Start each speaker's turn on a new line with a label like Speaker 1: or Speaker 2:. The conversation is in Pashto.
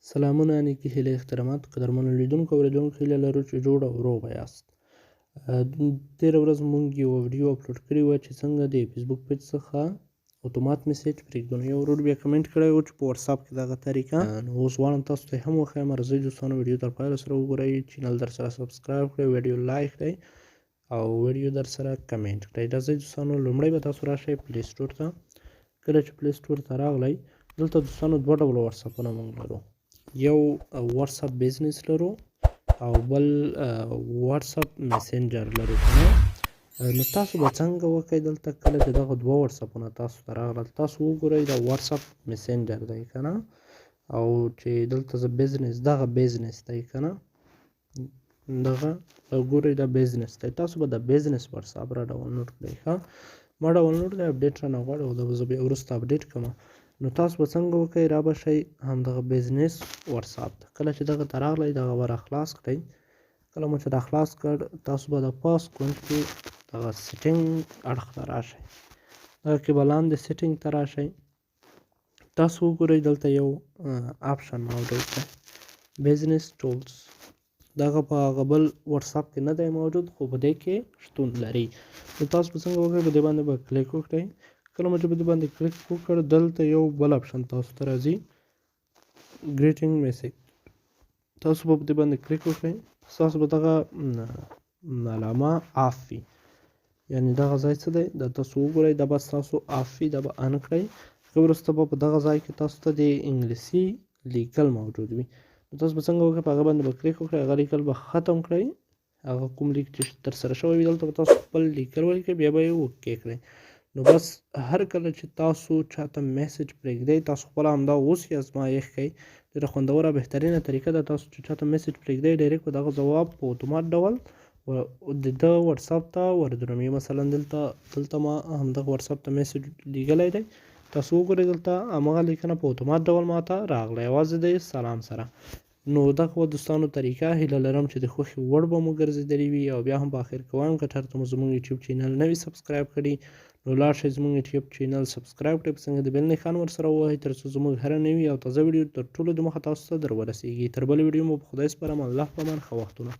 Speaker 1: سلامونه نیکی هیلې احترامات قدرمنو لیدونکو او اورېدونکو، هیله لرو چې جوړ او روغ یاست. تېره ورځ مونږ یوه ویډیو اپلوډ کړې وه چې څنګه د فیسبوک پیج څخه اتومات میسج پرېږدو. نو یو ورور بیا کمنټ کړی و چې په واتساپ کې دغه طریقه، نو اوس غواړم تاسو ته هم وښایم. راځئ دوستانو، ویډیو تر پایه سره وګورئ، چینل در سره سبسکرایب کړئ، ویډیو لایک کړئ او ویډیو در سره کمنټ کړئ. راځئ دوستانو، لومړی به تاسو راشئ پلی سټور ته. کله چې پلی سټور ته راغلی، دلته دوستانو دوه ډوله واتساپونه موږ لرو. یو واتساپ بزنس لرو او بل واتساپ میسنجر لرو که. نو تاسو به څنګه وکړئ؟ دلته کله چې دغه دوه واتساپونه تاسو ته راغلل، تاسو وګورئ، دا واتساپ میسنجر دی که نه، او چې دلته زه بزنس، دغه بزنس دی که نه، دغه ګورئ، دا بزنس دی. تاسو به د بزنس واتساپ را ډاونلوډ کړئ. ښه، ما ډاونلوډ دی، اپډیټ رانه غواړي او دا به زه بیا وروسته اپډیټ کړم. نو تاسو به څنګه وکړئ؟ را به شئ همدغه بزنس واتساپ ته. کله چې دغه ته راغلی، دغه به را خلاص کړئ. کله مو چې دا خلاص کړ، تاسو به د پاس کونج کې دغه سیټینګ اړخ ته راشئ، دغه کې به لاندې سیټینګ ته راشئ. تاسو وګورئ، دلته یو آپشن موجود دی، بزنس ټولز. دغه په هغه بل واتساپ کې نه دی موجود، خو په دې کې شتون لري. نو تاسو به څنګه وکړئ؟ په دې باندې به کلیک وکړئ. کله مو چې په دې باندې کلیک وکړ، دلته یو بل آپشن تاسو ته راځي، ګریټینګ میسج. تاسو به په دې باندې کلیک وکړئ. ستاسو به دغه علامه آف وي، یعنی دغه ځای څه دی، دا تاسو وګورئ، دا به ستاسو آف وي، دا به آن کړئ. هغه وروسته به په دغه ځای کې تاسو ته د انګلیسي لیکل موجود وي. نو تاسو به څنګه وکړئ؟ په هغه باندې به کلیک وکړئ، هغه لیکل به ختم کړئ. هغه کوم لیک چې ترسره شوی وي، دلته به تاسو خپل لیکل ولیکئ، بیا به یې اوکې کړئ. نو بس، هر کله چې تاسو چاته میسج پرېږدئ، تاسو خپله همدا اوس یې ازمایښت کړئ. ډېره خوندوره بهترینه طریقه ده. تاسو چې چاته میسج پرېږدئ، ډایرکټ به دغه ځواب په اتومات ډول د ده واتساپ ته وردرومي. مثلا دلته ما همدغه واتساپ ته میسج لیږلی دی. تاسو وګورئ، دلته هماغه لیکنه په اتومات ډول ماته راغله، یوازې د سلام سره. نو دغه وه دوستانو طریقه. هیله لرم چې د خوښې وړ به مو ګرځېدلې وي. او بیا هم په اخر کې وایم، که چېرته مو زموږ یوټیوب چینل نه وي سبسکرایب کړي، نو لاړ شئ زموږ یوټیوب چینل سبسکرایب کړئ، په څنګه د بیل نښان ورسره ووهئ، تر څو زموږ هره نوې او تازه ویډیو تر ټولو د مخه تاسو ته در ورسیږي. تر بلې ویډیو مو په خدای سپارم. الله په امان. ښه وختونه.